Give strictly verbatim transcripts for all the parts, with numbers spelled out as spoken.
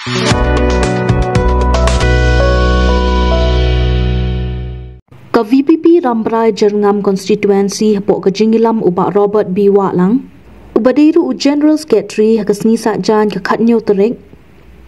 Ka V P P Rambrai Jyrngam Constituency hapoh ka jingïalam u Bah Robert B Wahlang, uba dei ruh u General Secretary, ha ka sngi Saitjaiñ ka khatñiew tarik,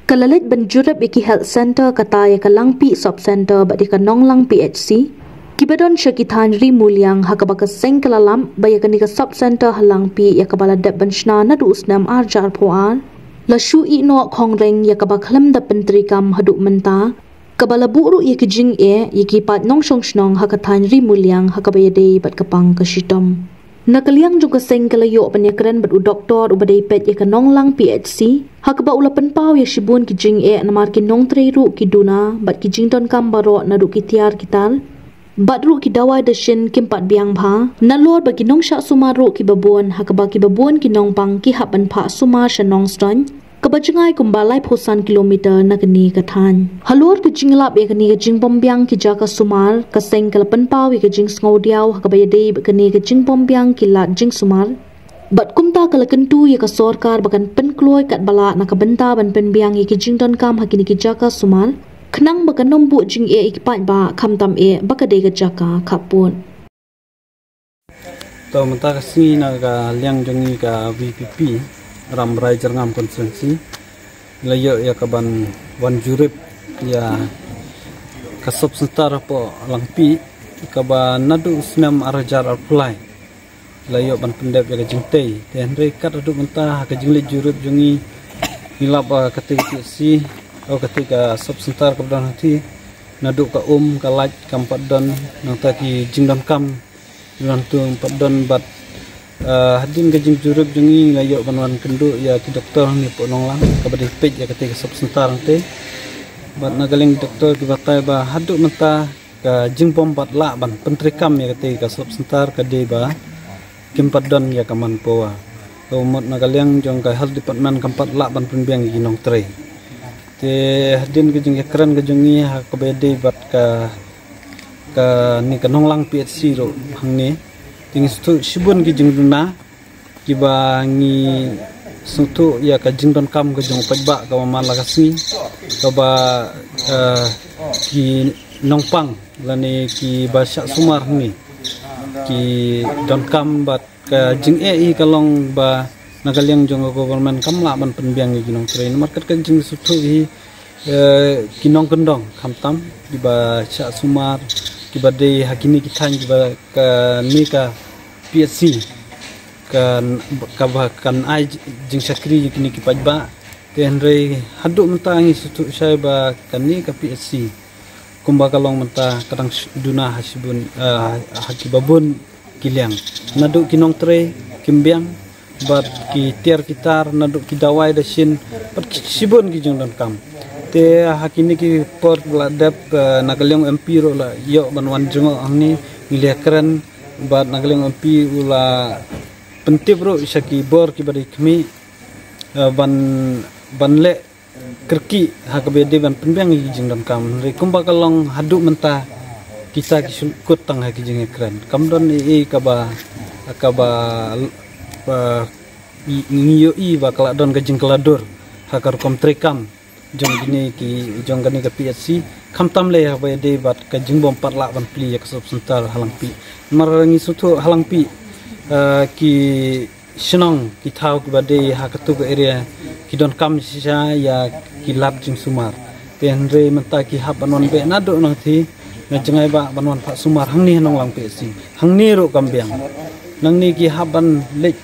ka la leit ban jurip ïa ki health centre, kata ïa ka Langpih Sub Centre bad ïa ka Nonglang P H C, kiba don sha ki thaiñ Ri Muliang, ha kaba ka seng ka la lap ba ïa kane ka Sub Centre ha Langpih, ïa kaba la dep ban shna naduh u snem ar hajar arphew ar, la shu ïeh noh khongryng, ïa kaba khlem da pyntreikam haduh mynta, kaba la buh ruh ïa ki jingeh ïa ki paid nongshong shnong ha ka thaiñ Ri Muliang, ha kaba ïadei bad ka pang ka shitom. Na ka liang jong ka seng ka la ïoh ban ïakren bad u doktor uba dei peit ïa ka Nonglang P H C, ha kaba u la pynpaw ïa shibun ki jingeh namar ki nongtrei ruh ki duna bad ki jingdonkam baroh naduh ki tiar ki tar bad ruh ki dawai dashin kim pat biang bha, nalor ba ki nongshah sumar ruh kiba bun, ha kaba kiba bun ki nongpang ki hap ban phah sumar sha Nongstoiñ, kaba jngai kumba laiphew san kilometer na kane ka thaiñ. Halor ka jinglap ïa kane ka jingbym biang ki jaka sumar, ka seng ka la pynpaw ïa ka jingsngewdiaw ha kaba ïadei bad kane ka jingbym biang ki lad jingsumar. Bad kumta ka la kyntu ïa ka sorkar ba kan pynkloi katba lah na ka bynta ban pynbiang ïa ki jingdonkam ha kine ki jaka sumar, khnang ba kan ym buh jingeh ïa ki paidbah, khamtam eh ba ka dei ka jaka khappud. To mynta ka sngi na ka liang jong ngi ka V P P Rambrai Jyrngam Constituency la ïoh ïa ka ban wan jurip ïa ka Sub Centre hapoh Langpih, kaba naduh u snem ar hajar arphew lai la ïoh ban pyndep ïa ka jingtei. Te hynrei kat haduh mynta ha ka jingleit jurip jong ngi, ngi lap ba kata ka P H C, o kata ka Sub Centre kaba don hangne, naduh ka um ka light kam pat don, nangta ki jingdonkam jong nangtu kam pat don bad, eh, hadien ka jingjurip jong ngi la ïoh ban wan kynduh ïa ki doktor hangne hapoh Nonglang, kaba dei peit ïa kata ka Sub Centre hangne. Bad na ka liang doktor ki batai ba haduh mynta ka jingbym pat lah ban pyntreikam ïa kata ka Sub Centre ka dei ba kim pat don ïa ka manpower. Ka mut na ka liang jong ka Health Department kam pat lah ban pynbiang ïa ki nongtrei. Te hadien ka jingïakren ka jong ngi ha kaba ïadei bad ka, kane ka Nonglang P H C ruh hangne, te ngi sngewthuh shibun ki jingduna, kiba ngi sngewthuh ïa ka jingdonkam ka jong u paidbah kaba man la ka sngi, kaba, eh, ki nongpang lane kiba shah sumar hangne ki donkam bad ka jingeh hi ka long ba na ka liang jong ka government kam lah ban pynbiang ïa ki nongtrei namar kat ka jingsngewthuh hi, eh, ki nongkyndong khamtam kiba shah sumar, kiba dei ha kine ki thaiñ kiba kane ka P H C kan, kaba kan ai jingshakri ïa kine ki paidbah. Te hynrei haduh mynta ngi sngewthuh shai ba kane ka P H C kumba ka long mynta ka dang sh-, duna ha shibun, eh, ha kiba bun ki liang. Naduh ki nongtrei kim biang bad ki tiar ki tar, naduh ki dawai dashin bad ki shibun ki jingdonkam. Te ha kine ki por ba la dep, eh, na ka liang M P ruh la ïoh ban wan jngoh hangne, ngi la ïakren bad na ka liang M P u la pyntip ruh sha ki bor kiba dei khmih, eh, ban, ban leh kyrkieh ha kaba ïadei ban pynbiang ïa ki jingdonkam. Hynrei kumba ka long haduh mynta kita ki shu kut tang ha ki jingïakren. Kam don ei ei kaba, kaba, eh, ngi ïohi ba ka la don ka jingkylla dur ha ka rukom treikam jong kine ki, jong kane ka P H C, khamtam lei ha kaba ïadei bad ka jingbym pat lah ban plie ïa ka Sub Centre ha Langpih. Namar ngi sngewthuh ha Langpih, eh, ki shnong ki thaw kiba dei ha katu ka area ki donkam shisha ïa ki lad jingsumar. Te hynrei mynta ki hap ban wan beh naduh nangthie, na jngai ba ban wan phah sumar hangne ha Nonglang P H C. Hangne ruh kam biang. Nangne ki hap ban leit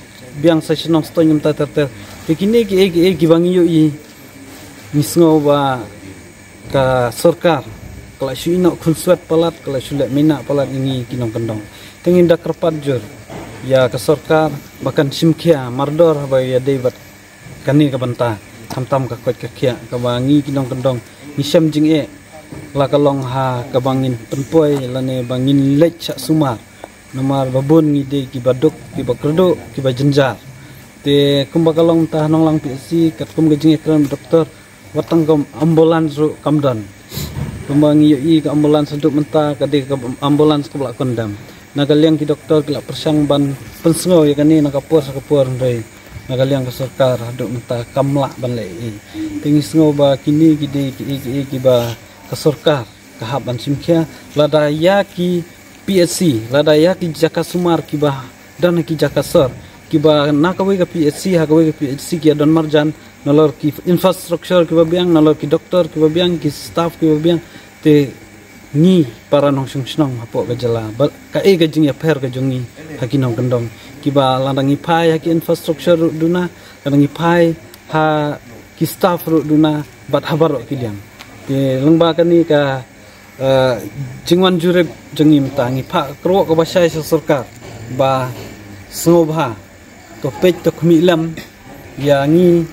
biang sha shnong Stoiñ kumta ter ter. Te kine kiei kiei kiba ngi ïohi, ngi sngew ba ka sorkar ka la shu ïehnoh khunswet palat, ka la shu leh mynta palat ïa ngi ki nongkyndong. Te ngin da kyrpad jur ïa ka sorkar ba kan shim khia mardor haba ïadei bad kane ka bynta, khamtam ka koit ka khiah kaba ngi ki nongkyndong ngi shem jingeh, la ka long ha kaba ngin pynpoi lane ba ngin leit shah sumar. Namar ba bun ngi dei kiba duk, kiba kyrduh, kiba jynjar. Te kumba ka long mynta ha Nonglang P H C, katkum ka jingïakren bad doktor, wat tang ka ambulance ruh kam don. Kumba ngi ïohi ka ambulance haduh mynta ka dei ka ambulance kaba la condemn. Na ka liang ki doktor ki la pyrshang ban pynsngew ïa kane na ka por sha ka por, hynrei na ka liang ka sorkar haduh mynta kam lah ban leh ei. Te ngi sngew ba kine ki dei ki ei ki ei kiba ka sorkar ka hap ban shim khia, lada ïa ki P H C, lada ïa ki jaka sumar kiba don ha ki jaka sor, kiba na kawei ka P H C ha kawei ka P H C ki ïa don marjan, nalor ki infrastructure kiba biang, nalor ki doktor kiba biang, ki staff kiba biang. Te ngi para nongshong shnong hapoh ka jylla, ba kaei ka jingïapher ka jong ngi ha ki nongkyndong, kiba lada ngi phai ha ki infrastructure ruh duna, lada ngi phai ha ki staff ruh duna, bad ha baroh ki liang. Te lyngba kane ka, eh, jingwan jurip jong ngi mynta, ngi phah kyrwoh kaba shai sha sorkar ba sngewbha to peit to khmih lem ïa ngi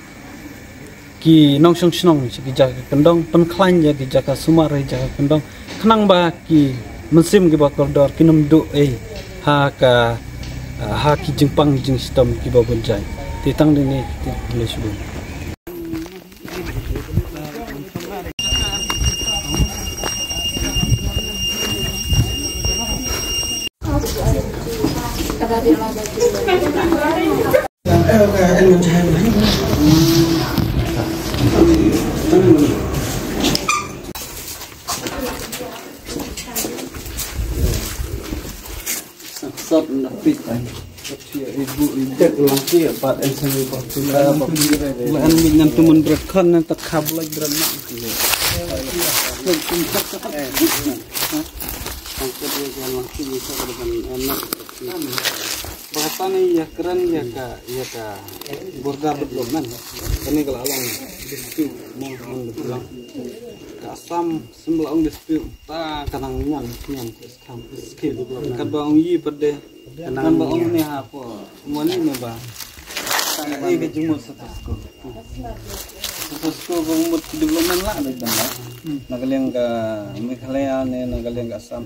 ki nongshong shnong sha ki jaka kyndong, pynkhlaiñ ïa ki jaka sumar ïa ki jaka kyndong, khnang ba ki mynsiem kiba kordor kin ym duh ei ha ka, ha ki jingpang jingshitom kiba bun jait. Te tang dei ne, te khublei shibun. Sat na pit ai. Ibu ibu lang si pat en sini pat sila. Lan min nan tumun bret khon nan tak khablak bret nak. Bahasa ni ïa kren ïa ka, ïa ka border development. Kane ka la long dispute mo mo. Ka Assam sym la ong dispute ta ka nang niam niam. Kam skim. Kat ba ong yi pat de. Nang ba ong ne ha po. Mo ni me ba. Ka e ka jingmut status quo. Status quo ba mut development la de dan la. Na ka liang ka Meghalaya ne na ka liang ka Assam.